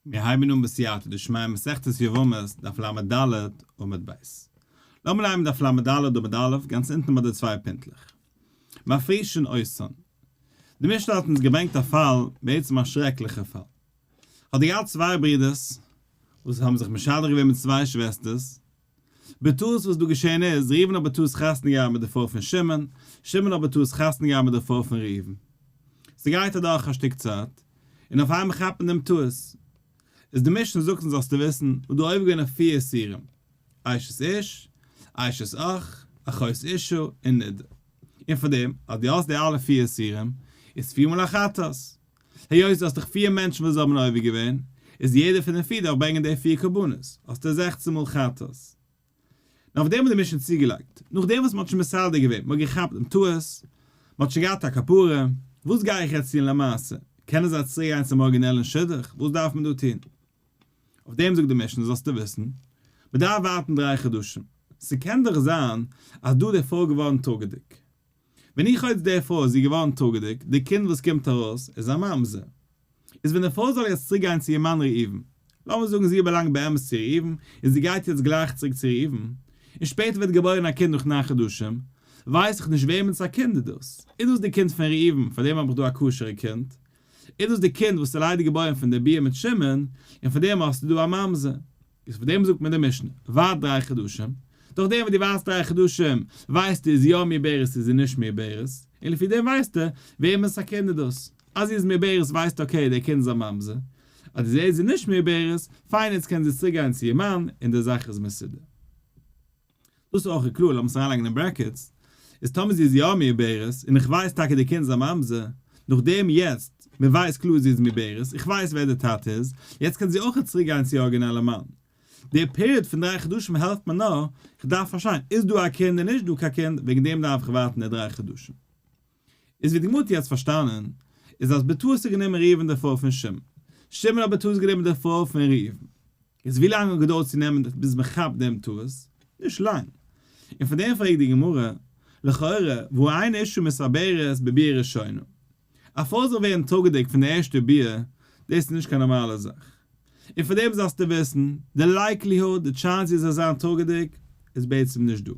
מיר הייבן אן בסייעתא דשמיא מסכת יבמות דף לד עמוד ב'. לאמיר ליינען דף לד עמוד א', גאנץ אונטן ביי די צוויי פינטלעך. מפרישין אותן. די משנה האט אונז געברענגט א פאל, בעצם א שרעקליכע פאל. האט ער געהאט צוויי ברידערס וואס האבן זיך משדך געווען מיט צוויי שוועסטערס, בטעות וואס דא געשען איז, ראובן האט בטעות חתונה געהאט מיט די פרוי פון שמעון, שמעון האט בטעות חתונה געהאט מיט די פרוי פון ראובן. ס'גייט אדורך א שטיק צייט, און אויף איינמאל כאפט מען דעם טעות. איז די משנה זאגט אונז זאלסטו וויסן, מ'איז דא עובר געווען אויף פיר איסורים, אשת איש, אשת אח, אחות אשה, און נידה. און פאר דעם, אז דו האסט די אלע פיר איסורים, איז פיר מאל א חטאת. היות דו האסט דאך פיר מענטשן וואס האבן עובר געווען, איז יעדער פון די פיר דארף ברענגען די פיר קרבנות, האסטו זעכצן מאל חטאת. און אויף דעם האט די משנה צוגעלייגט, נאכדעם וואס מען האט שוין מסדר געווען, מען האט געכאפט דעם טעות, מען האט שוין געהאט א כפרה, וואס גיי איך יעצט טון למעשה? קענען זיי צוריק גיין צום אריגינעלן שידוך? וואס דארף מען דא טון? אויף דעם זאגט די משנה, זאלסטו וויסן, מען דארף ווארטן דריי חדשים, ס'קען דאך זיין אז דא איז די פרוי געווארן טראגעדיג, ווען איך האב יעצט די פרוי איז זי געווארן טראגעדיג, די קינד וואס קומט ארויס איז א ממזר. איז ווען די פרוי זאל יעצט צוריק גיין צו איר מאן ראובן, לאמיר זאגן זי באלאנגט באמת צו ראובן און זי גייט יעצט גלייך צוריק צו ראובן, און שפעטער ווערט געבוירן א קינד נאך ניין חדשים, ווייס איך נישט וועמענס א קינד איז דאס. איז דאס די קינד פון ראובן, פאר דעם האב איך דא א כשר'ע קינד? איז דאס די קינד וואס איז ליידער געבוירן פון די ביאה מיט שמעון, און פאר דעם האסטו דא א ממזר? איז פאר דעם זאגט מיר די משנה, ווארט דריי חדשים, דורך דעם וואס דו ווארטסט דריי חדשים ווייסטו איז יא מעוברת איז זי נישט מעוברת, און לפי דעם ווייסטו וועמענס א קינד איז דאס, אז זי איז מעוברת ווייסטו okay דער קינד איז א ממזר, אז דו זעסט זי איז נישט מעוברת, פיין יעצט קען זי צוריק גיין צו איר מאן און די זאך איז מסודר. דאס איז אויך קלאר, לאמיר עס אריינלייגן אין brackets, איז טאמער זי איז יא מעוברת, און איך ווייס טאקע די קינד איז א ממזר, נאכדעם יעצט, מען ווייסט קלאר זי איז מעוברת, איך ווייס ווער די טאטע איז, יעצט קען זי אויך צוריק גיין צו איר ארגינעלע מאן. די period פון דריי חדשים העלפט מיר נאר, איך דארף פארשטיין, איז דא א קינד און נישט דא קיין קינד, וועגן דעם דארף איך ווארטן די דריי חדשים. איז ווי די גמרא האט יעצט פארשטאנען, איז אז בטעות האט גענומען ראובן די פרוי פון שמעון, שמעון האט בטעות גענומען די פרוי פון ראובן. איז ווי לאנג האט געדויערט צו נעמען ביז מען כאפט דעם טעות? נישט לאנג. און פון דעם פרעגט די גמרא, לכאורה, והא אין אשה מתעברת בביאה ראשונה. א פרוי זאל ווערן טראגעדיג פון די ערשטע ביאה, דאס איז נישט קיין נארמאלע זאך. און פון דעם זאלסטו וויסן, די likelihood, די chance זי זאל זיין טראגעדיג, איז בעצם נישט דא.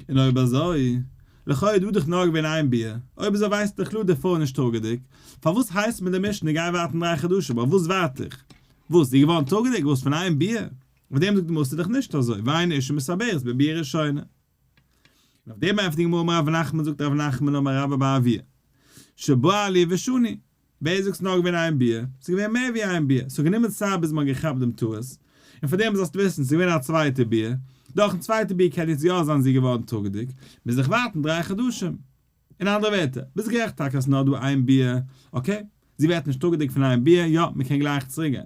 און אויב אזוי, לכאו' איז דא דאך נאר געווען איין ביאה, אויב אזוי ווייסטו דאך קלאר די פרוי איז נישט טראגעדיג, פארוואס הייסט מיר די משנה גיי ווארטן דריי חדשים, אויף וואס ווארט איך? וואס, זי איז געווארן טראגעדיג וואס פון איין ביאה? אויף דעם זאגט די מוסר דאך נישט אזוי, ואין אשה מתעברת בביאה ראשונה. און אויף דעם ענטפערט די גמרא אמר רב נחמן זאגט רב נחמן אמר רבה בר אבוה שבעלו ושנו, ווער זאגט ס'איז נאר געווען איין ביאה? ס'איז געווען מער ווי איין ביאה, ס'האט גענומען צייט ביז מ'האט געכאפט דעם טעות, און פאר דעם זאלסטו וויסן ס'איז געווען א צווייטע ביאה, דורכן צווייטע ביאה קען יעצט יא זיין זי איז געווארן טראגעדיג, מוז איך ווארטן דריי חדשים. אין אנדערע ווערטער, ביסט גערעכט טאקע אז ס'איז נאר דא איין ביאה, okay, זי ווערט נישט טראגעדיג פון איין ביאה, יא, מ'קען גלייך צוריקגיין.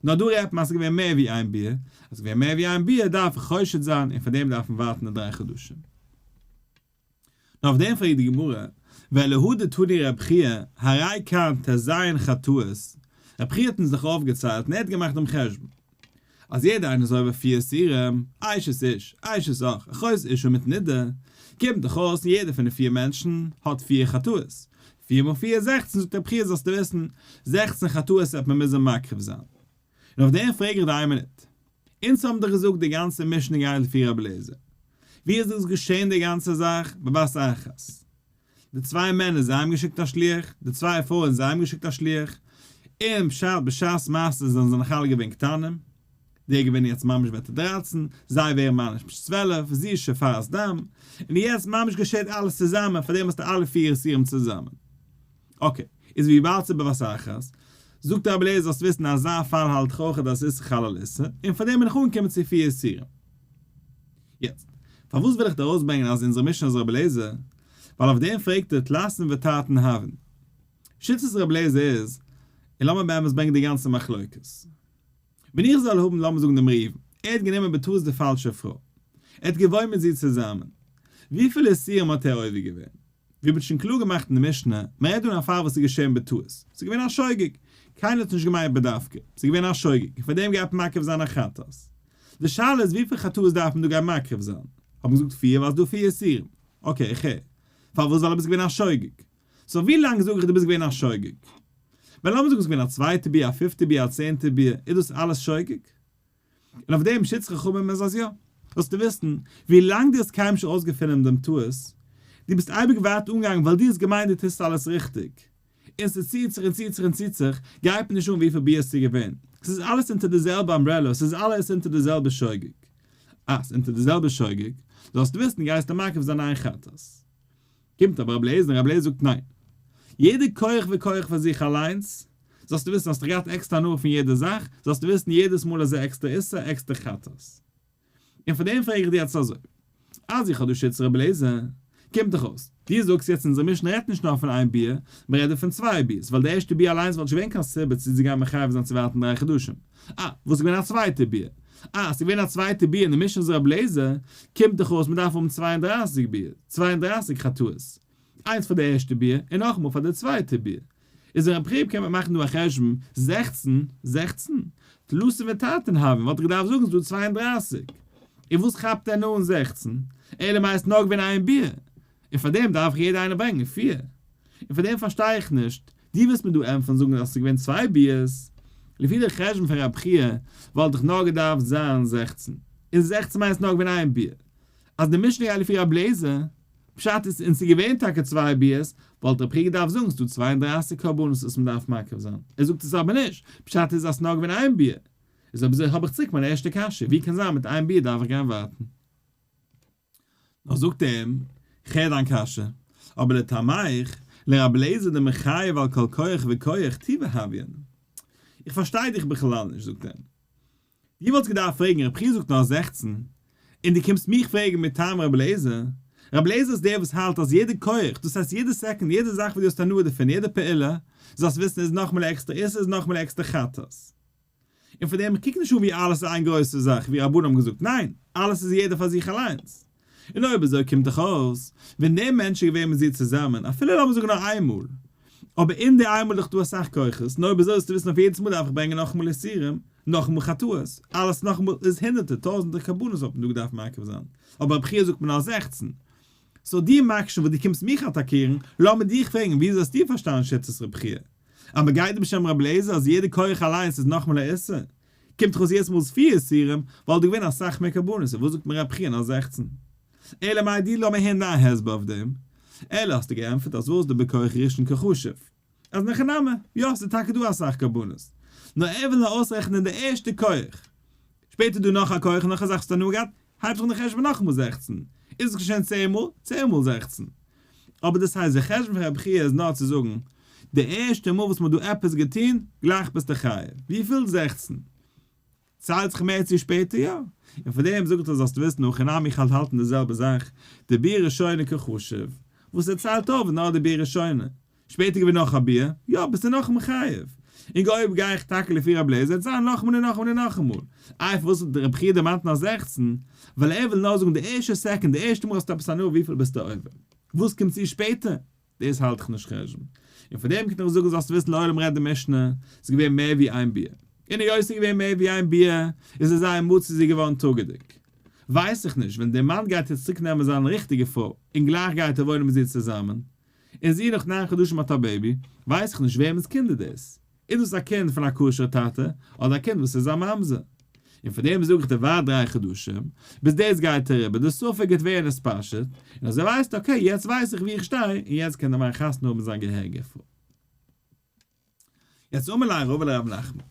נאר דא רעדט מען אז ס'איז געווען מער ווי איין ביאה, אז ס'איז געווען מער ווי איין ביאה דארף איך חושד זיין און פאר דעם דארף מען ווארטן די דריי חדשים. נאר אויף דעם פרעגט די גמרא, ואלא הא דתני רב חייא, הרי כאן ט"ז חטאות, רב חייא האט אונז דאך אויפגעציילט און ער האט געמאכט דעם חשבון, אז יעדער איינער איז עובר פיר איסורים, אשת איש, אשת אח, אחות אשה מיט נידה, קומט דאך אויס יעדער פון די פיר מענטשן האט פיר חטאות, פיר מאל פיר איז זעכצן, זאגט רב חייא זאלסטו וויסן, זעכצן חטאות וועט מען מוזן מקריב זיין. און אויף דעם פרעג איך דיר איין מינוט, אונז האבן דאך געזאגט די גאנצע משנה גייט לפי רבי אליעזר, ווי איז דאס געשען די גאנצע זאך בבת אחת? די צוויי מענער זיי האבן געשיקט א שליח, די צוויי פרויען זיי האבן געשיקט א שליח, און פשט בשעת מעשה זענען זיי נאך אלע געווען קטנים, דער געווען יעצט ממש ווערט ער דרייצן, זיי ווערן ממש צוועלף, זי איז שופעת דם, און יעצט ממש געשעט אלעס צוזאמען, פארדעם האסטו אלע פיר איסורים צוזאמען. okay, איז וויבאלד ס'איז בבת אחת, זאגט רבי אליעזר זאלסט וויסן אזא פאל האלט איך אויך אז איסור חל על איסור, און פארדעם בין איך אנגעקומען צו פיר איסורים. יעצט, פארוואס וויל איך דיר ארויסברענגען אז אונזער משנה איז רבי אליעזר? ווייל אויף דעם פרעגט ער תלתין ותרתין הויין. שיטת רבי אליעזר איז, און לאמיר באמת ברענגען די גאנצע מחלוקת. ווען איך זאל האבן לאמיר זאגן דעם ראובן, ער האט גענומען בטעות די פאלשע פרוי, ער האט געוואוינט מיט זי צוזאמען, וויפיל איסורים האט ער עובר געווען? ווי מ'האט שוין קלאר געמאכט אין די משנה, מ'רעדט דא אין א פאל וואס איז געשען בטעות, ס'איז געווען א שוגג, קיינער האט נישט געמיינט בדווקא, ס'איז געווען א שוגג, און פאר דעם גייט מען מקריב זיין א חטאת. די שאלה איז וויפיל חטאות דארף מען דא גיין מקריב זיין? האט מען געזאגט פיר ווייל ס'איז דא פיר איסורים. okay, איך הער. פארוואס? ווייל ער ביסט געווען א שוגג. so ווי לאנג זאג איך דו ביסט געווען א שוגג? ווען לאמיר זאגן ס'איז געווען א צווייטע ביאה, א פיפטע ביאה, א צענטע ביאה, איז דאס אלעס שוגג? און אויף דעם שיטת חכמים איז אז יא. זאלסטו וויסן, ווי לאנג דו האסט קיינמאל נישט אויסגעפונען דעם טעות, דו ביסט אייביג ווייט אנגעגאנגען ווייל דו האסט געמיינט דו טוסט אלעס ריכטיג, און ס'ציט זיך און ציט זיך און ציט זיך, גייט מיר נישט אן וויפיל ביאות ס'איז געווען, ס'איז אלעס אונטער די זעלבע umbrella, ס'איז אלעס אונטער די זעלבע שוגג. אז אונטער די זעלבע שוגג, זאלסטו וויסן גייסטו מקריב זיין איין חטאת. קומט אבער רבי אליעזר און רבי אליעזר זאגט ניין. יעדע כח וכח פאר זיך אליינס, זאלסטו וויסן האסט דאך געהאט עקסטער הנאה פון יעדע זאך, זאלסטו וויסן יעדעס מאל איז א עקסטער איסור, עקסטער חטאת. און פאר דעם פרעג איך דיר יעצט אזוי, אז איך האב דא שיטת רבי אליעזר, קומט דאך אויס, דו זאגסט יעצט אונזער משנה רעדט נישט נאר פון איין ביאה, מען רעדט דא פון צוויי ביאות, ווייל די ערשטע ביאה אליינס וואלט נישט געווען קיין סיבה צו זי גיין מחייב זיין צו ווארטן דריי חדשים. אה, וואס איז געווען א צווייטע ביאה? אה, ס'איז געווען א צווייטע ביאה אין די משנה איז רבי אליעזר, קומט דאך אויס מ'דארף האבן 32 ביאה, 32 חטאות. איינס פאר די ערשטע ביאה און נאכאמאל פאר די צווייטע ביאה. איז אין רב חייא קען מען מאכן דא א חשבון, 16, 16? תלתין ותרתין הויין, וואלט איך געדארפט זאגן ס'איז דא 32. און וואס כאפט ער נאר אין 16? אלא מאי ס'איז נאר געווען איין ביאה. און פאר דעם דארף איך יעדע איינער ברענגען פיר. און פאר דעם פארשטיי איך נישט, דו ווילסט מיר דא ענטפערן זאגן אז עס איז געווען צוויי ביאות, לפי די חשבון פון רב חייא וואלט דאך נאר געדארפט זיין 16, און 16 מיינט עס נאר געווען איין ביאה, אז די משנה גייט לפי רב לעזער, פשט איז און ס'איז געווען טאקע צוויי ביאות, וואלט רב חייא געדארפט זאגן ס'איז דא 32 קרבנות וואס מ'דארף מקריב זיין, ער זאגט עס אבער נישט, פשט איז אז ס'איז נאר געווען איין ביאה, איז אויב אזוי האב איך צוריק מיין ערשטע קשיא, ווי קען זיין מיט איין ביאה דארף איך גיין ווארטן? נאר זאגט ער אים, כ'הער דיין קשיא, אבער לטעמיך, לרבי אליעזר דמחייב על כל כח וכח טובא הויין. איך פארשטיי דיך בכלל נישט, זאגט ער אים. דו וואלסט געדארפט פרעגן, רבי חייא זאגט נאר 16, און דו קומסט מיך פרעגן מטעם רבי אליעזר? רבי אליעזר איז דער וואס האלט אז יעדע כח, דאס הייסט יעדע סעקונד, יעדע זאך וואס דו האסט הנאה דערפון, יעדע פעולה, זאלסט וויסן איז נאכאמאל עקסטער איסור, איז נאכאמאל עקסטער חטאת. און פאר דעם קוק נישט אן ווי אלעס איז איין גרויסע זאך ווי רבנן האבן געזאגט, ניין, אלעס איז יעדער פאר זיך אליינס. און אויב אזוי קומט דאך אויס, ווען דער מענטש איז געווען מיט זי צוזאמען, אפילו לאמיר זאגן נאר איין מאל, אבער אין די איין מאל איז דאך דא אסאך כוחות, און אויב אזוי זאלסטו וויסן אויף יעדעס מאל דארף איך ברענגען נאכאמאל איסורים, נאכאמאל חטאות, אלעס נאכאמאל איז הונדערטער, טויזענטער קרבנות וואלט מען דא געדארפט מקריב זיין, אבער רבי חייא זאגט מען נאר 16. so די מקשן וואס דו קומסט מיך אטאקירן, לאמיר דיך פרעגן, וויאזוי האסטו פארשטאנען שיטת רבי חייא? אז מען גייט בשם רבי אליעזר אז יעדע כח אליינס איז נאכאמאל א איסור, קומט דאך אויס יעדעס מאל איז פיר איסורים, וואלט דא געווען אסאך מער קרבנות, און וואס זאגט מיר רבי חייא נאר 16? אלא מאי דו לאמיר הערן דיין הסבר אויף דעם. אלא האסטו געענטפערט אז וואס דבכח ראשון קחשיב. אז אין הכי נמי, יא ס'איז טאקע דא אסאך קרבנות, נאר ער וויל נאר אויסרעכענען די ערשטע כח, שפעטער איז דא נאך א כח נאך א זאך וואס האט הנאה געהאט, הייבט זיך אן די חשבון נאכאמאל 16, איז עס געשען צען מאל, צען מאל 16. אבער דאס הייסט די חשבון פון רבי חייא איז נאר צו זאגן, די ערשטע מאל וואס מ'האט דא עפעס געטון, גלייך ביסטו חייב. וויפיל? 16. ציילט זיך מער צו שפעטער? יא. און פאר דעם זאגט ער זאלסטו וויסן הכי נמי איך האלט האלטן די זעלבע זאך, די ביאה ראשונה קחשיב. וואס ער ציילט אויף איז נאר די ביאה ראשונה. שפעטער געווען נאך א ביאה, יא ביסטו נאכאמאל חייב. און אויב גיי איך טאקע לפי רבי אליעזר וועט זיין נאכאמאל און נאכאמאל און נאכאמאל. איי פארוואס האט רבי חייא דערמאנט נאר 16? ווייל ער וויל נאר זאגן די ערשטע סעקונד, די ערשטע מאל האסטו עפעס הנאה וויפיל ביסטו עובר. וואס קומט צו שפעטער? דאס האלט איך נישט חשבון. און פאר דעם קען איך זאגן זאלסטו וויסן לעולם רעדט די משנה, ס'איז געווען מער ווי איין ביאה. און היות ס'איז געווען מער ווי איין ביאה, איז עס זייער מצוי זי געווארן טראגעדיג. ווייס איך נישט, ווען דער מאן גייט יעצט צוריק נעמען זיין ריכטיגע פרוי, און גלייך גייט ער וואוינען מיט זי צוזאמען, און זי נאך ניין חדשים האט א baby, ווייס איך נישט וועמענס קינד איז דאס. איז דאס א קינד פון א כשר'ע טאטע, אדער א קינד וואס איז א ממזר? און פאר דעם זאג איך דיר ווארט דריי חדשים, ביז דאס גייט אריבער, די ספק גייט ווערן נתפשט, און אזוי ווייסטו okay יעצט ווייס איך וואו איך שטיי, און יעצט קען דער מאן חתונה האבן מיט זיין געהעריגע פרוי. יעצט אמר ליה רבא לרב נחמן,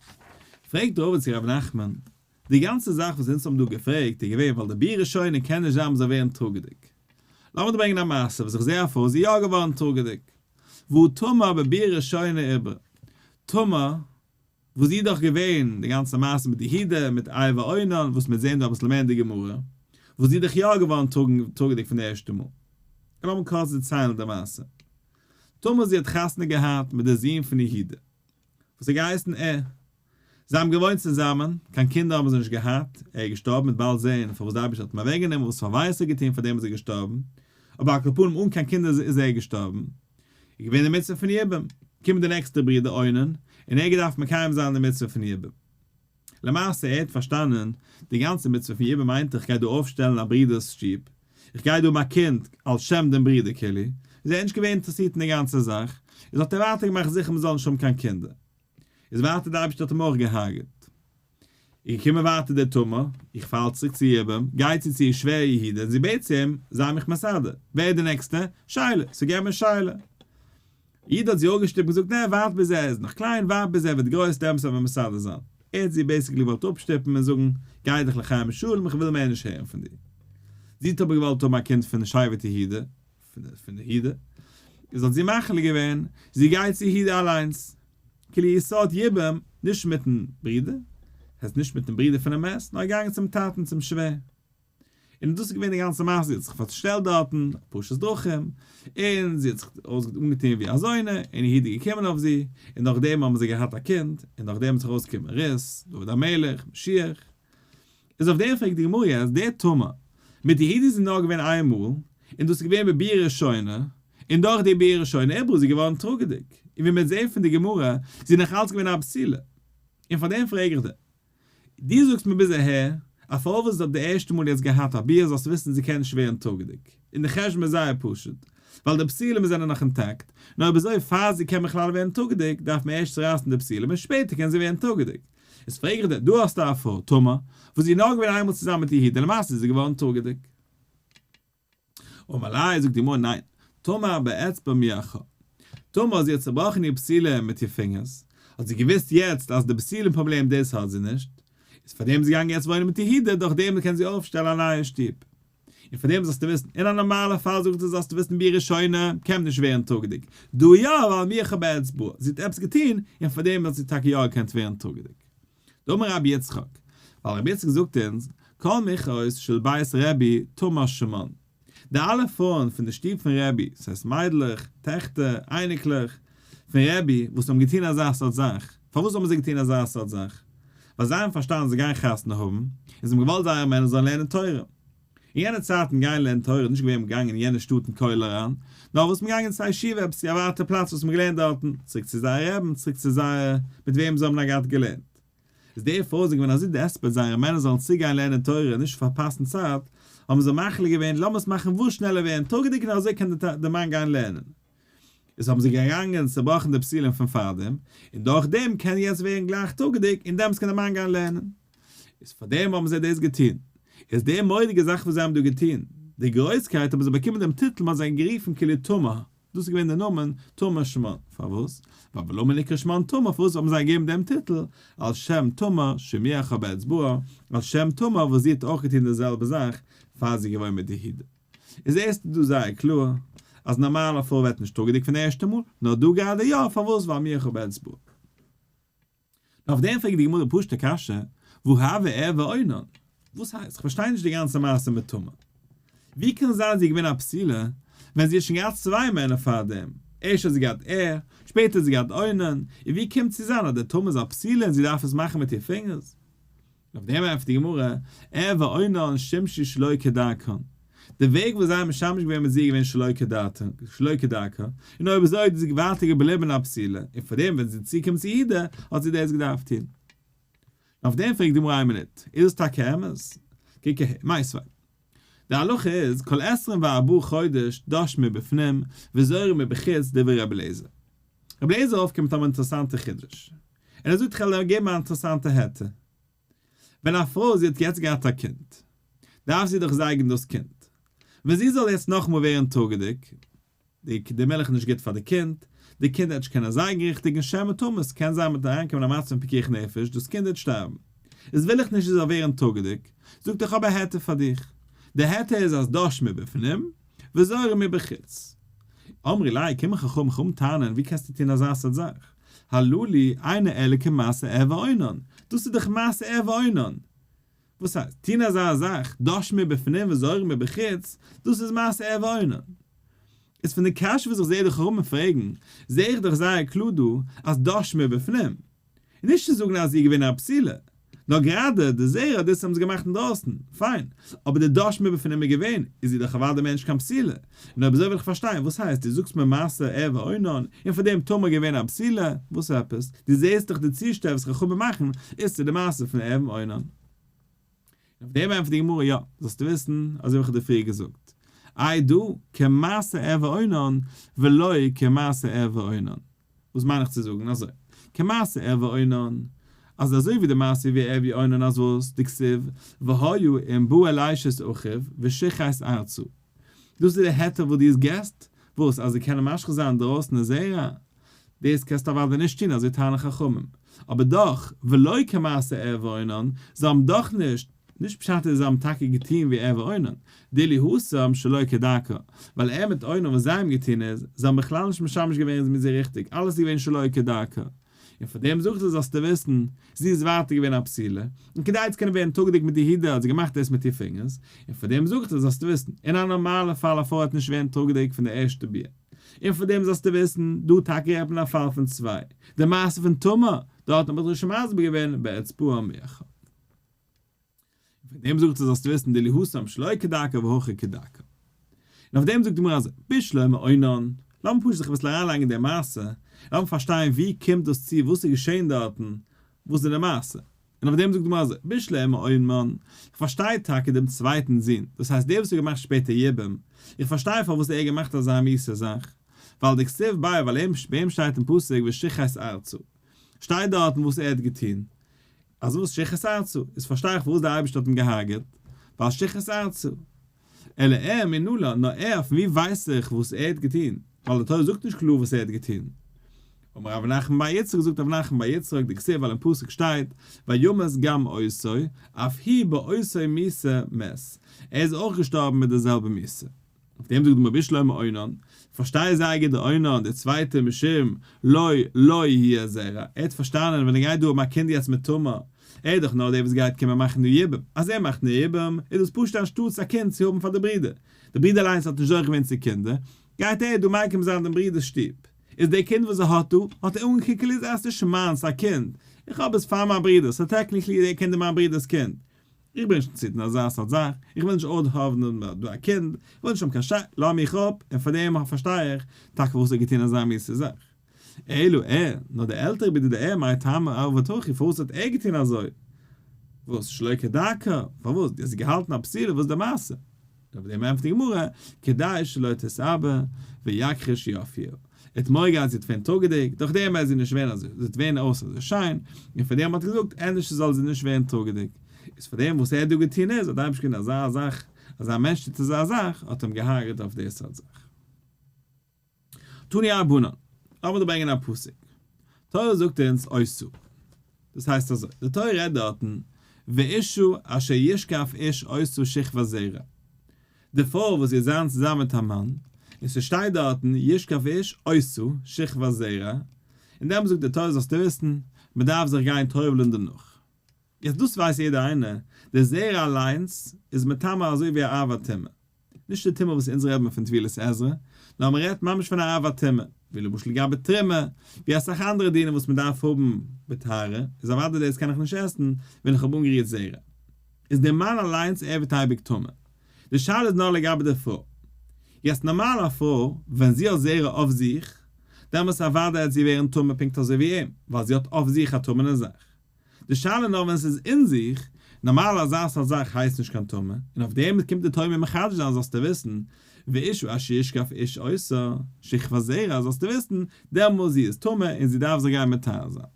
פרעגט רבא צו רב נחמן, די גאנצע זאך וואס אונז האבן דא געפרעגט איז געווען ווייל די ביאה ראשונה קען נישט זיין מ'זאל ווערן טראגעדיג. לאמיר דיר ברענגען א מעשה וואס איך זעה א פרוי איז יא געווארן טראגעדיג. והא תמר בביאה ראשונה עיברה. תמר, וואס זי איז דאך געווען די גאנצע מעשה מיט יהודה, מיט ער ואונן, וואס מיר זעהן דא אביסל מער אין די גמרא, וואס זי איז דאך יא געווארן טראגעדיג פון די ערשטע מאל. לאמיר קורץ דערציילן די מעשה. תמר זי האט חתונה געהאט מיט די זון פון יהודה, וואס האט געהייסן ער. זיי האבן געוואוינט צוזאמען, קיין קינדער האבן זיי נישט געהאט, ער איז געשטארבן, מ'וועט באלד זען פארוואס די אייבערשטער האט אים אוועקגענומען, וואס פאר עבירות ער האט געטון, פאר דעם איז ער געשטארבן, אבער על כל פנים אן קיין קינדער איז ער געשטארבן. איז געווען די מצוה פון יבום, קומט די נעקסטע ברודער אונן, און ער האט געדארפט מקיים זיין די מצוה פון יבום. למעשה ער האט פארשטאנען, די גאנצע מצוה פון יבום מיינט איך גיי דא אויפשטעלן א ברודער'ס שטוב, איך גיי דא האבן א קינד על שם דעם ברודער כאילו. איז ער נישט געווען אינטערעסירט אין די גאנצע זאך, איז האט ער ווייטער געמאכט זיכער מען זאל נישט האבן קיין קינדער. איז ווייטער די אייבערשטער האט אים אויך געהארגעט. איז געקומען ווייטער די תמר, איך פאל צוריק צו יבום, גייט זי צו איר שווער יהודה און זי בעט צו אים, זיי מיך מסדר, ווער איז די נעקסטע? שלה, so געב מיר שלה. יהודה האט זי אפגעשטופט און געזאגט, נע, ווארט ביז ער איז נאך קליין, ווארט ביז ער ווערט גרויס, דעמאלטס וועלן מיר מסדר זיין. ער האט זי basically געוואלט אפשטופן און זאגן, גיי דיך לחיים ושלום, איך וויל מער נישט הערן פון דיר. זי האט אבער געוואלט האבן א קינד פון שבט יהודה, פון יהודה, איז האט זי מחליט געווען, זי גייט צו יהודה אליינס. כאילו איר סארט יבום, נישט מיטן ברודער, הייסט נישט מיטן ברודער פונעם מת, נאר געגאנגען צום טאטן צום שווער. און דאס איז געווען די גאנצע מעשה, זי האט זיך פארשטעלט דארטן, פרשת דרכים, און זי האט זיך אנגעטון ווי א זונה, און יהודה איז געקומען אויף זי, און נאכדעם האבן זיי געהאט א קינד, און נאכדעם האט זיך ארויסגעקומען רות, דוד המלך, משיח. איז אויף דעם פרעגט די גמרא יעצט, די תמר מיט יהודה איז נאר געווען איין מאל, און דאס איז געווען בביאה ראשונה, און דורך די ביאה ראשונה עברה איז זי געווארן טראגעדיג, און ווי מ'וועט זען פון די גמרא, זי איז נאך אלץ געווען א בתולה. און פאר דעם פרעג איך דיר, דו זאגסט מיר ביז אהער, א פרוי וואס האט די ערשטע מאל יעצט געהאט א ביאה זאלסט וויסן זי קען נישט ווערן טראגעדיג, און די חשבון איז זייער פשוט, ווייל די בתולים זענען נאך intact, נאר אויב אזוי פאר זי קען בכלל ווערן טראגעדיג דארף מען ערשט צורייסן די בתולים און שפעטער קען זי ווערן טראגעדיג. איז פרעג איך דיר, דא האסטו א פרוי, תמר, וואס זי איז נאר געווען איינמאל צוזאמען מיט יהודה און למעשה איז זי געווארן טראגעדיג. אמר ליה, זאגט די גמרא, ניין, תמר באצבעה מיעכה. תמר, זי האט צעבראכן איר בתולים מיט איר פינגערס, האט זי געוואוסט יעצט אז די בתולים פראבלעם דאס האט זי נישט, איז פארדעם איז זי געגאנגען יעצט וואוינען מיט יהודה, דורך דעם קען זי אויפשטעלן א נייע שטוב. און פאר דעם זאלסטו וויסן, אין א נארמאלע פאל זאגט ער זאלסטו וויסן ביאה ראשונה קען נישט ווערן טראגעדיג, דא יא ווייל מיעכה באצבעה, זי האט עפעס געטון און פאר דעם האט זי טאקע יא געקענט ווערן טראגעדיג. דאמר רבי יצחק, ווייל רבי יצחק זאגט אונז, כל מיחאות של בית רבי תמר שמן, די אלע פרויען פון די שטוב פון רבי, ס'הייסט מיידלעך, טעכטער, אייניקלעך, פון רבי, וואס האבן געטון אזא סארט זאך, פארוואס האבן זיי געטון אזא סארט זאך? ווייל זיי האבן פארשטאנען זיי גייען חתונה האבן, און זיי האבן געוואלט זייערע מענער זאלן לערנען תורה. אין יענע צייטן גיין לערנען תורה איז נישט געווען מ'געגאנגען אין יענע שטאט אין כולל אריין, נאר וואס מ'געגאנגען צו א ישיבה עפעס צו א ווייטע פלאץ וואס מ'געלערנט דארטן, צוריק צו זייער רעבין, צוריק צו זייער מיט וועם זיי האבן א געהאט געלערנט. איז די פרוי זענען געווען אזוי desperate זייערע מענער זאלן צוגיין לערנען תורה און נישט פארפאסן צייט, האבן זיי מחליט געווען לאמיר עס מאכן וואס שנעלער ווערן טראגעדיג און אזוי קען די מאן גיין לערנען. איז האבן זיי געגאנגען און צעבראכן די בתולים פון פארדעם, און דורך דעם קען יעצט ווערן גלייך טראגעדיג און דעמאלטס קען די מאן גיין לערנען. איז פאר דעם האבן זיי דאס געטון. איז די מורא'דיגע זאך וואס זיי האבן דא געטון, די גרויסקייט האבן זיי באקומען דעם טיטל מ'האט זיי גערופן כאילו תמר, דאס איז געווען דער נאמען תמר שמן, פארוואס? ווייל ולמה נקרא שמן תמר, פארוואס האבן זיי געגעבן דעם טיטל על שם תמר שמיעכה באצבעה, על שם תמר וואס זי האט אויך געטון די זעלבע זאך פאר זי איז געוואוינט מיט יהודה. איז ערשט דא זייער קלאר אז נארמאל א פרוי ווערט נישט טראגעדיג פון די ערשטע מאל, נאר דא גראדע יא, פארוואס? ווייל מיעכה באצבעה. אויף דעם פרעגט די גמרא די פשוט'ע קשיא, והא הוה ער ואונן? וואס הייסט? כ'פארשטיי נישט די גאנצע מעשה מיט תמר. ווי קען זיין זי איז געווען א בתולה ווען זי האט שוין געהאט צוויי מענער פארדעם? ערשט האט זי געהאט ער, שפעטער האט זי געהאט אונן, און ווי קומט צו זיין אז די תמר איז א בתולה און זי דארף עס מאכן מיט איר פינגערס? אויף דעם ענטפערט די גמרא, ער ואונן שימשו שלא כדרכן, די וועג וואס זיי האבן משמש געווען מיט זי איז געווען שלא כדעתן, שלא כדרכה, און אויב אזוי איז זי ווייטער געבליבן א בתולה, און פאר דעם ווען זי איז צוגעקומען צו יהודה האט זי דאס געדארפט טון. אויף דעם פרעגט די גמרא איין מינוט, איז עס טאקע אמת? קוק אהער, מיתיבי. די הלכה איז, כל עשרים וארבעה חודש דש מבפנים וזורה מבחוץ דברי רבי אליעזר. רבי אליעזר אויפקומט מיט אן אינטערעסאנטע חידוש, און ער זאגט איך וועל דיר געבן א אינטערעסאנטע היתר. ווען א פרוי זי האט יעצט געהאט א קינד, דארף זי דאך זייגן דאס קינד. ווען זי זאל יעצט נאכאמאל ווערן טראגעדיג, די די מילך איז נישט גוט פאר די קינד, די קינד וועט נישט קענען זייגן ריכטיג און שמא תמות, קען זיין מ'וועט אריינקומען אין א מצב פון פיקוח נפש, דאס קינד וועט שטארבן. איז וויל איך נישט זי זאל ווערן טראגעדיג, זאגט איך האב א היתר פאר דיך. די היתר איז אז דש מבפנים, וזורה מבחוץ. אמרי ליה, קומען חכמים חכמים טענה'ן, ווי קענסטו טון אזא סארט זאך? הללו אינו אלא כמעשה ער ואונן, דאס איז דאך מעשה ער ואונן! וואס הייסט, טון אזא זאך, דש מבפנים וזורה מבחוץ, דאס איז מעשה ער ואונן. איז פון די קשיא וואס איך זעה די חכמים פרעגן, זעה איך דאך זייער קלאר דא אז דש מבפנים. נישט צו זאגן אז זי איז געווען א בתולה, נאר גראדע די זרע דאס האבן זיי געמאכט אינדרויסן, פיין, אבער די דש מבפנים איז געווען, איז זי דאך אוודאי מער נישט קיין בתולה, און אויב אזוי וויל איך פארשטיין, וואס הייסט, דו זאגסט מיר מעשה ער ואונן, און פאר דעם תמר געווען א בתולה, וואס עפעס, דו זעסט דאך די צושטעל וואס חכמים מאכן, איז צו די מעשה פון ער ואונן. אויף דעם ענטפערט די גמרא, יא, זאלסטו וויסן, אזוי ווי איך האב דיר פריער געזאגט. איי דא, כמעשה ער ואונן, ולא כמעשה ער ואונן. וואס מיין איך צו זאגן? אזוי, כמעשה ער ואונן, אז אזוי ווי די מעשה ווי ער ווי אונן אז וואס, דכתיב, והיה אם בא אל אשת אחיו ושחת ארצה. דאס איז די היתר וואס דו האסט געסט, וואס, אז זיי קענען משחית זיין אינדרויסן די זרע? דאס קענסטו אוודאי נישט טון, אזוי טענה'ן חכמים. אבער דאך, ולא כמעשה ער ואונן, זיי האבן דאך נישט, נישט פשט איז זיי האבן טאקע געטון ווי ער ואונן, דאילו התם שלא כדרכה, ווייל ער מיט אונן וואס זיי האבן געטון איז, זיי האבן בכלל נישט משמש געווען מיט זי ריכטיג, אלעס איז געווען שלא כדרכה. און פאר דעם זאגט ער זאלסטו וויסן, זי איז ווייטער געווען א בתולה, און כדי צו קענען ווערן טראגעדיג מיט יהודה האט זי געמאכט דאס מיט איר פינגערס, און פאר דעם זאגט ער זאלסטו וויסן, אין א נארמאלע פאל א פרוי וועט נישט ווערן טראגעדיג פון די ערשטע ביאה. און פאר דעם זאלסטו וויסן, דא טאקע רעדט מען א פאל פון צוויי, די מעשה פון תמר, דארט האט מען דאך שוין מסביר געווען באצבעה מיחה. און פון דעם זאגט ער זאלסטו וויסן דאילו התם שלא כדרכה והכא כדרכה. און אויף דעם זאגט די גמרא אזוי, בשלמא אונן, לאמיר פשוט זיך אביסל אריינלייגן אין די מעשה, לאמיר פארשטיין ווי קומט דאס צו, וואס איז געשען דארטן, וואס איז די מעשה. און אויף דעם זאגט די גמרא אזוי, בשלמא אונן, איך פארשטיי טאקע דעם צווייטן זון, דאס הייסט דער וואס האט געמאכט שפעטער יבום, איך פארשטיי פארוואס ער האט געמאכט אזא מיאוסע זאך, ווייל דכתיב ביה, ווייל אים ביי אים שטייט אין פסוק ושחת ארצה, שטייט דארטן וואס ער האט געטון, אז וואס שחת ארצה, איז פארשטיי איך פארוואס דער אייבערשטער האט אים געהארגעט, ווייל שחת ארצה. אלא ער מנלן, נאר ער, פון ווי ווייס איך וואס ער האט געטון, ווייל די תורה זאגט נישט קלאר וואס ער האט געטון. אמר רב נחמן בר יצחק, זאגט רב נחמן בר יצחק, דכתיב ווייל אין פסוק שטייט, וימת גם אותו, אף הוא באותו מיתה מת, ער איז אויך געשטארבן מיט די זעלבע מיתה. אויף דעם זאגט די גמרא בשלמא אונן, פארשטיי זייער גוט די אונן, די צווייטע משום לא לו יהיה זרע, ער האט פארשטאנען ווען ער גייט דא האבן א קינד יעצט מיט תמר, ער איז דאך נאר דער וואס גייט קומען מאכן די יבום, אז ער מאכט די יבום איז דאס פשוט אנשטאטס א קינד צו האבן פאר די ברודער, די ברודער אליינס האט נישט זוכה געווען צו קינדער, גייט ער דא מקים זיין דעם ברודער'ס שטוב, איז די קינד וואס ער האט דא, האט ער אנגעקוקט כאילו עס איז נישט מיינס א קינד, איך האב עס פאר מיין ברודער, so technically איז די קינד מיין ברודער'ס קינד, איך בין נישט צו טון אזא סארט זאך, איך וויל נישט אויפהאדעווען דא א קינד, איך וויל נישט האבן קיין שי, לאז מיך אפ, און פאר דעם פארשטיי איך טאקע פארוואס ער האט געטון אזא מיאוסע זאך. אלא ער, נאר דער עלטערער ברודער דער ער מאי טעמא עבד הכי, פארוואס האט ער געטון אזוי? וואס, שלא כדרכה? פארוואס? דו האסט געהאלטן א בתולה, וואס איז די מעשה? אויף דעם ענטפערט די גמרא, כדי שלא תתעבר ויכחיש יפיה, ער האט מורא געהאט זי וועט ווערן טראגעדיג, דורך דעם וועט זי נישט ווערן אזוי, זי וועט ווערן אויס אזוי שיין, און פאר דעם האט ער געזאגט, ענדערש זאל זי נישט ווערן טראגעדיג. איז פאר דעם וואס ער האט דא געטון איז, האט דער אייבערשטער געטון אזא זאך, אז א מענטש טוט אזא זאך, האט אים געהארגעט אויף די סארט זאך. תנו רבנן, לאמיר דא ברענגען א פסוק. תורה זאגט אונז אותה. דאס הייסט אזוי, די תורה רעדט דארטן, ואשה אשר ישכב איש אותה שכבת זרע. די פרוי וואס זי וועט זיין צוזאמען מיט א מאן, און ס'שטייט דארטן ישכב איש אותה שכבת זרע, און דעמאלט זאגט די תורה זאלסטו וויסן, מ'דארף זיך גיין טובל'ן דערנאך. יעצט דאס ווייסט יעדער איינער, די זרע אליינס איז מטמא אזוי ווי א אב הטומאה. נישט די טומאה וואס אונז רעדט מען פון טבילת עזרא, נאר מען רעדט ממש פון א אב הטומאה, ווי למשל לגבי תרומה, ווי אסאך אנדערע דינים וואס מען דארף האבן בטהרה, איז אוודאי דאס קען איך נישט עסן ווען איך האב אנגערירט זרע. איז דער מאן אליינס ער ווערט אייביג טמא. די שאלה איז נאר לגבי די פרוי. יעצט נארמאל א פרוי ווען זי האט זרע אויף זיך, דעמאלטס אוודאי וועט זי ווערן טמא פונקט אזוי ווי אים, ווייל זי האט אויף זיך א טמא'נע זאך. די שאלה נאר ווען ס'איז אין זיך, נארמאל אזא סארט זאך הייסט נישט קיין טומאה, און אויף דעם קומט די תורה מיר מחדש זיין זאלסטו וויסן, ואשה אשר ישכב איש אותה, שכבת זרע זאלסטו וויסן, דעמאלס זי איז טמא און זי דארף זיך גיין מטהר זיין.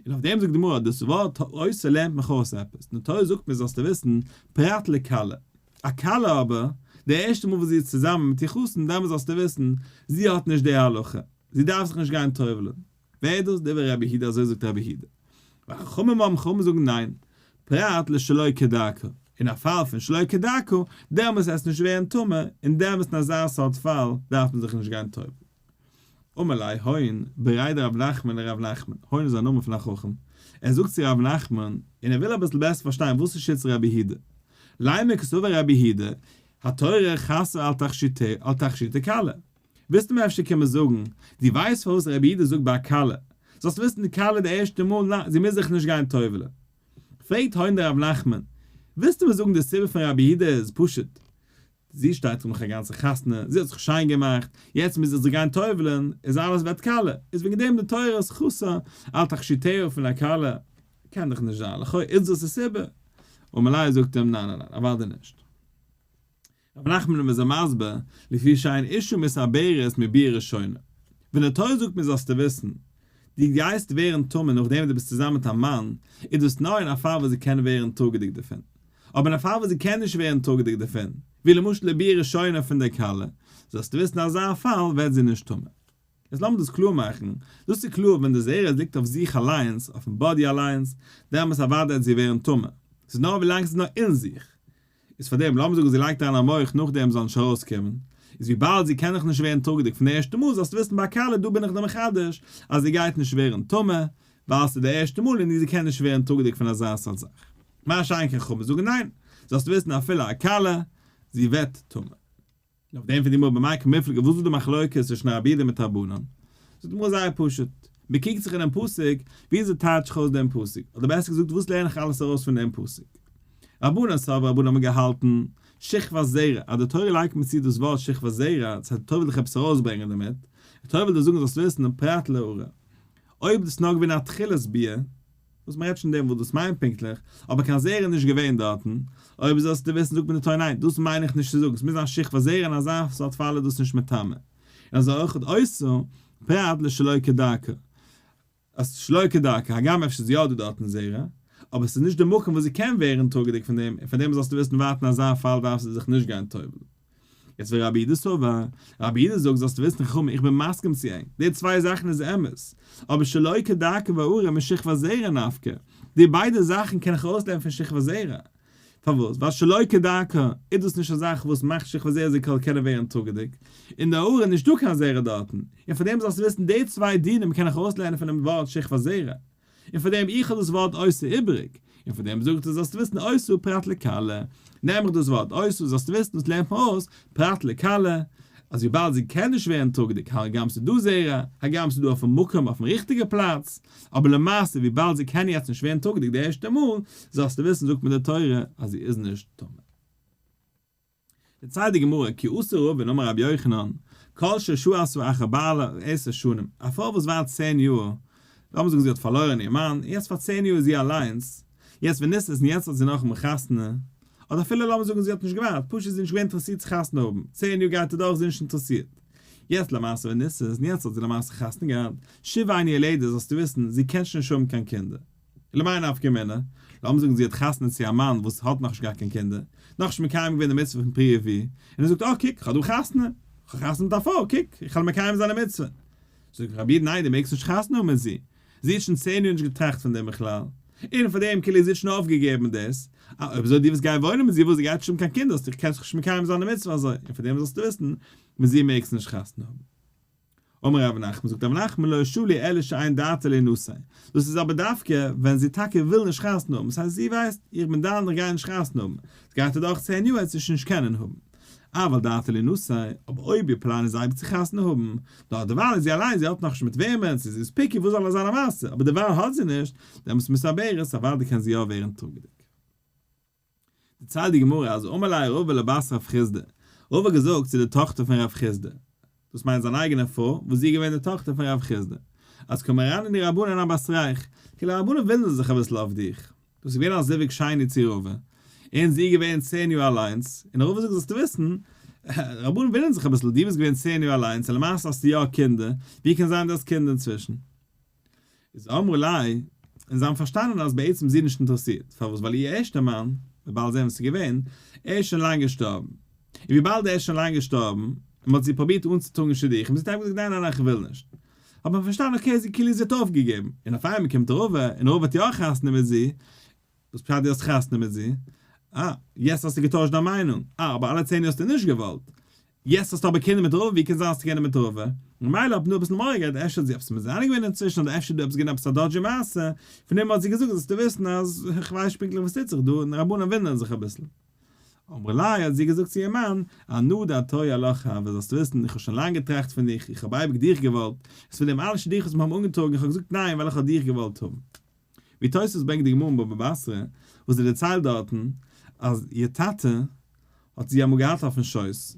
און אויף דעם זאגט די גמרא, דאס ווארט אותה לערנט מיך אויס עפעס, די תורה זאגט מיר זאלסטו וויסן, פרט לכלה, א כלה אבער, די ערשטע מאל וואס זי איז צוזאמען מיט איר חתן דעמאלס זאלסטו וויסן, זי האט נישט די הלכה, זי דארף זיך נישט גיין טובל'ן. ווער איז דאס דברי רבי יהודה אזוי זאגט רבי יהודה. וחכמים אומרים חכמים זאגן ניין, פרט לשלא כדרכה, אין א פאל פון שלא כדרכה, דעמאלס עס נישט ווערן טמא, און דעמאלס אין אזא סארט פאל דארף מען זיך נישט גיין טובל'ן. אמר ליה הון בריה דרב נחמן לרב נחמן, הון איז א נאמען פון א חכם, ער זאגט צו רב נחמן, און ער וויל אביסל בעסער פארשטיין וואס איז שיטת רבי יהודה, לימא קסבר רבי יהודה, התורה חסה על תכשיטי כלה, ווילסטו מיר אפשר קומען זאגן, דו ווייסט פארוואס רבי יהודה זאגט ביי א כלה, זאלסט וויסן די כלה די ערשטע מאל, ניין, זי מוז זיך נישט גיין טובל'ען. פרעגט הון דער רב נחמן, ווילסטו מיר זאגן די סיבה פון רבי יהודה איז פשוט, זי שטייט דאך נאך א גאנצע חתונה, זי האט זיך שיין געמאכט, יעצט מוז זי זיך גיין טובל'ען, איז אלעס ווערט קאלע, איז וועגן דעם די תורה איז חסה על תכשיטיה פון א כלה, קען דאך נישט זיין, לכאו' איז דאס די סיבה. אמר ליה זאגט אים, ניין ניין ניין, אוודאי נישט. רב נחמן איז מסביר, לפי שאין אשה מתעברת מביאה ראשונה. ווען די תורה זאגט מיר זאלסטו וויסן, דו גייסט ווערן טמא נאכדעם וואס דו ביסט צוזאמען מיט א מאן, איז דאס נאר אין א פאל וואס זי קען ווערן טראגעדיג דערפון. אבער אין א פאל וואס זי קען נישט ווערן טראגעדיג דערפון, ווי למשל די ביאה ראשונה פון דער כלה, זאלסטו וויסן אין אזא פאל ווערט זי נישט טמא. יעצט לאמיר דאס קלאר מאכן, דאס איז קלאר ווען די זרע ליגט אויף זיך אליינס, אויפן body אליינס, דעמאלס אוודאי וועט זי ווערן טמא. ס'איז נאר ווילאנג ס'איז נאר אין זיך. איז פאר דעם, לאמיר זאגן זי לייגט אריין א מוך נאכדעם זאל נישט ארויסקומען, איז וויבאלד זי קען דאך נישט ווערן טראגעדיג פון די ערשטע מאל, זאלסטו וויסן ביי כלה דא בין איך דיר מחדש אז זי גייט נישט ווערן טמא, ווייל ס'איז די ערשטע מאל און זי קען נישט ווערן טראגעדיג פון אזא סארט זאך. מה שאין כן חכמים זאגן ניין, זאלסטו וויסן אפילו א כלה, זי ווערט טמא. און אויף דעם פון די גמרא במאי קמיפלגי וואס איז די מחלוקת צווישן רבי יהודה מיט רבנן? זאגט די גמרא זייער פשוט, מען קוקט זיך אינעם פסוק, ווי אזוי טייטש איך אויס דעם פסוק, אדער בעסער געזאגט וואס לערן איך אלעס ארויס פון דעם פסוק? רבנן סברי רבנן האבן געהאלטן, שכבת זרע, אז די תורה לייגט מיר צו דאס ווארט שכבת זרע, דאס הייסט די תורה וויל דיך עפעס ארויסברענגען דערמיט, די תורה וויל דיר זאגן זאלסט וויסן פרט להעראה, אויב דאס איז נאר געווען א תחילת ביאה, וואס מ'רעדט שוין דעם וואס דאס מיינט פונקטליך, אבער קיין זרע איז נישט געווען דארטן, אויב זאלסטו וויסן זאגט מיר די תורה ניין, דאס מיין איך נישט צו זאגן, ס'מוז זיין שכבת זרע אין אזא סארט פאל איז דאס נישט מטמא. און אזוי אויך אותה פרט לשלא כדרכה, אז שלא כדרכה, הגם אפשר איז יא דא דארטן זרע, אבער ס'איז נישט די מקום וואס זי קען ווערן טראגעדיג פון דעם, און פאר דעם זאלסטו וויסן ווארט אין אזא פאל דארף זי זיך נישט גיין טובל'ן. יעצט ווען רבי יהודה סבר, רבי יהודה זאגט זאלסטו וויסן חכמים איך בין מסכים צו ענק, די צוויי זאכן איז אמת, אבער שלא כדרכה והעראה משכבת זרע נפקא, די ביידע זאכן קען איך ארויסלערנען פון שכבת זרע, פארוואס? ווייל שלא כדרכה איז דאס נישט א זאך וואס מאכט שכבת זרע זי זאל קענען ווערן טראגעדיג, און די העראה איז נישטא קיין זרע דארטן, און פאר דעם זאלסטו וויסן די צוויי דינים קען איך ארויסלערנען פונעם ווארט שכבת זרע. און פאר דעם איך האב דאס ווארט אותה איבעריג, און פאר דעם זאגט ער זאלסטו וויסן אותה פרט לכלה, נעם איך דאס ווארט אותה זאלסטו וויסן דאס לערנט מען אויס פרט לכלה, אז וויבאלד זי קען נישט ווערן טראגעדיג הגם ס'איז דא זרע, הגם ס'איז דא אויפן מקום אויפן ריכטיגע פלאץ, אבער למעשה וויבאלד זי קען יעצט נישט ווערן טראגעדיג די ערשטע מאל, זאלסטו וויסן זאגט מיר די תורה אז זי איז נישט טמא. דערציילט די גמרא, כי אתא רבין אמר רבי יוחנן, כל ששהתה אחר בעלה עשר שנים, א פרוי וואס ווארט צען יאר, לאמיר זאגן זי האט פארלוירן איר מאן, און יעצט פאר צען יאר איז זי אליינס, יעצט ונישאת און יעצט האט זי נאכאמאל חתונה, אדער אפילו לאמיר זאגן זי האט נישט געווארט, פשוט זי איז נישט געווען אינטערעסירט צו חתונה האבן, צען יאר גייט אדורך זי איז נישט אינטערעסירט, יעצט למעשה ונישאת און יעצט האט זי למעשה חתונה געהאט, שוב אינה יולדת זאלסטו וויסן, זי קען שוין נישט האבן קיין קינדער. למאי נפקא מינה? לאמיר זאגן זי האט חתונה צו א מאן וואס האט נאכנישט געהאט קיין קינדער, נאכנישט מקיים געווען די מצוה פון פריה ורביה, און ער זאגט אה קוק איך האב דא חתונה, איך האב חתונה מיט א פרוי, קוק איך וועל מקיים זיין די מצוה. זאגט רבי איד ניין דו מעגסט נישט חתונה האבן מיט זי, זי האט שוין צען יאר נישט געטראכט פון דעם בכלל, און פאר דעם כאילו זי האט שוין אויפגעגעבן דאס, אה אויב אזוי דו וועסט גיין וואוינען מיט זי וואס זי גייט נישט האבן קיין קינדער האסטו קענסט נישט מקיים זיין די מצוה אזוי, און פאר דעם זאלסטו וויסן מיט זי מעגסטו נישט חתונה האבן. אמר רב נחמן, זאגט רב נחמן לא שנו אלא שאין דעתה להינשא, דאס איז אבער דווקא ווען זי טאקע וויל נישט חתונה האבן, דאס הייסט זי ווייסט איך בין done איך גיי נישט חתונה האבן, עס גייט אדורך צען יאר וועט זי שוין נישט קענען האבן, אבל דעתה להינשא, אבער אויב איר פלאן איז אייביג צו חתונה האבן, נאר דערווייל איז זי אליין זי האט נאכנישט מיט וועמען, צו זי איז picky וואס זאל זיין א מעשה, אבער דערווייל האט זי נישט, דעמאלטס מתעברת, אוודאי קען זי יא ווערן טראגעדיג. דערציילט די גמרא אז אמר ליה רבא לבת רב חסדא, רבא האט געזאגט צו די טאכטער פון רב חסדא, דאס מיינט זיין אייגענע פרוי וואס זי איז געווען די טאכטער פון רב חסדא, אז קא מרנני רבנן אבתרייך, כאילו רבנן ווינדערן זיך אביסל אויף דיך, דאס איז געווען א זיווג שני צו רבא, און זי איז געווען צען יאר אליינס, און רבא זאגט זאלסטו וויסן, רבנן ווינדערן זיך אביסל, דו ביסט געווען צען יאר אליינס און למעשה האסטו יא קינדער, ווי קען זיין דו האסט קינדער אינצווישן? איז אמרה ליה, און זיי האבן פארשטאנען אז בעצם זי איז נישט אינטערעסירט, פארוואס ווייל איר ערשטער מאן, מ'וועט באלד זען וואס איז געווען, ער איז שוין לאנג געשטארבן, און וויבאלד ער איז שוין לאנג געשטארבן, און מ'האט זי פרובירט אנצוטראגן שידוכים, זי האט אייביג געזאגט ניין ניין ניין כ'וויל נישט, האט מען פארשטאנען okay זי כאילו זי האט אויפגעגעבן, און אויף איינמאל קומט רבא, און רבא האט יא חתונה מיט זי, וואס פשט דו האסט חתונה מיט זי? אה, יעצט האסטו געטוישט דיין מיינונג, אה אבער אלע צען יאר האסטו נישט געוואלט, יעצט האסטו אבער קינדער מיט רבא, ווי קען זיין האסטו קינדער מיט רבא? ממילא האט נאר אביסל מורא געהאט אפשר האט זי עפעס מזנה געווען אינצווישן אדער אפשר איז דא עפעס געווען עפעס א dodgy מעשה, פון דעם האט זי געזאגט זאלסטו וויסן אז כ'ווייס נישט פונקטליך וואס טוט זיך דא און רבנן וואונדערן זיך אביסל. אמרה ליה האט זי געזאגט צו איר מאן, אנא דעתאי עלך הוה זאלסטו וויסן איך האב שוין לאנג געטראכט פון דיך, איך האב אייביג דיך געוואלט, איז פון דעם אלע שידוכים וואס מיר האבן אנגעטראגן איך האב געזאגט ניין ווייל איך האב דיך געוואלט האבן. ווי תוספות ברענגט די גמרא אין בבא בתרא וואס זי דערציילט דארטן אז איר טאטע האט זי אמאל געהאט אויפן שויס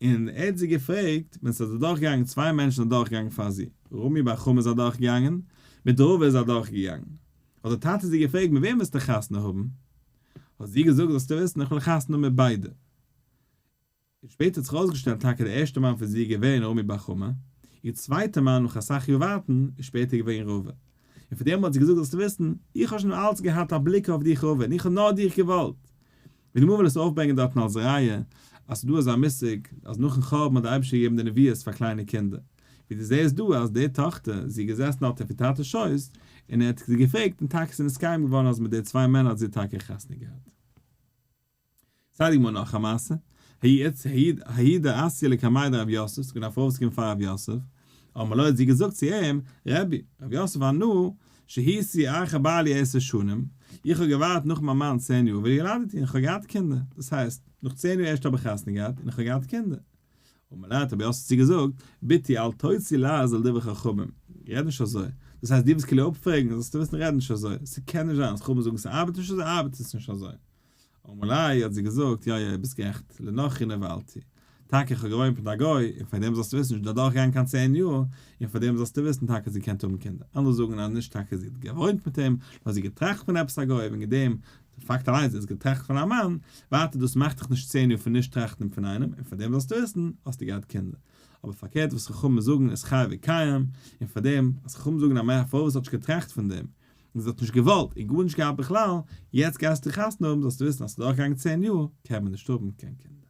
און ער האט זי געפרעגט ווען ס'איז אדורך געגאנגען צוויי מענטשן אדורך געגאנגען פאר זי, רמי בר חמא איז אדורך געגאנגען מיט רבא איז אדורך געגאנגען, האט דער טאטע זי געפרעגט מיט וועם ווילסטו חתונה האבן? האט זי געזאגט זאלסטו וויסן איך וויל חתונה האבן מיט ביידע. און שפעטער האט זיך ארויסגעשטעלט טאקע דער ערשטער מאן פון זי איז געווען רמי בר חמא, איר צווייטער מאן נאך אסאך יאר ווארטן איז שפעטער געווען רבא. און פון דעם האט זי געזאגט זאלסטו וויסן, איך האב שוין אלץ געהאט א בליק אויף דיך רבא און איך האב נאר דיך געוואלט. ווי די גמרא וויל עס אויפברענגען דארטן אלס ראיה אז ס'איז דא אזא מושג אז נאכן חורבן האט דער אייבערשטער געגעבן די נביאות פאר קליינע קינדער. ווי דו זעסט דא אז די טאכטער, זי איז געזעסן דארט אויף איר טאטע'ס שויס און ער האט זי געפרעגט און טאקע ס'איז נתקיים געווארן אז מיט די צוויי מענער האט זי טאקע חתונה געהאט. זאגט די גמרא נאך א מעשה, ההיא דאתיא לקמיה דרב יוסף, ס'איז געווען א פרוי וואס איז געקומען פאר רב יוסף, אמרה ליה האט זי געזאגט צו אים, רבי, רב יוסף אנא, שהיתי אחר בעלי עשר שנים, איך האב געווארט נאך מיין מאן צען יאר וילדתי און איך האב געהאט קינדער, דאס הייסט, נאך צען יאר ערשט האב איך חתונה געהאט און איך האב געהאט קינדער. אמר ליה האט רב יוסף צו געזאגט, בתי אל תוציא לעז על דברי חכמים, רעד נישט אזוי, דאס הייסט דו ווילסט כאילו אפפרעגן, זאלסטו וויסן רעד נישט אזוי, ס'קען נישט זיין אז חכמים זאגן ס'ארבעט נישט אזוי ארבעט עס נישט אזוי. אמרה ליה האט זי געזאגט, יא יא ביסט גערעכט, לנכרי נבעלתי, טאקע איך האב געוואוינט מיט א גוי, און פאר דעם זאלסטו וויסן נישט אדורך געגאנגען קיין צען יאר, און פאר דעם זאלסטו וויסן טאקע זי קענט האבן קינדער, אנדערע זאגן אז נישט טאקע זי האט געוואוינט מיט אים, נאר זי האט געטראכט פון עפעס א גוי, וועגן דעם, די פאקט אליינס זי האט געטראכט פון א מאן, ווייטער דאס מאכט דיך נישט צען יאר פון נישט טראכטן פון איינעם, און פאר דעם זאלסטו וויסן, האסטו געהאט קינדער. אבער פארקערט וואס חכמים זאגן איז חי וקיים, און פאר דעם, אז חכמים זאגן א פרוי וואס האט נישט געטראכט פון דעם, און זי האט נישט געוואלט און גארנישט געהאט בכלל, יעצט גייסטו חתונה האבן זאלסטו וויסן אז ס'איז דורכגעגאנגען צען יאר קען מען נישט האבן קיין קינדער.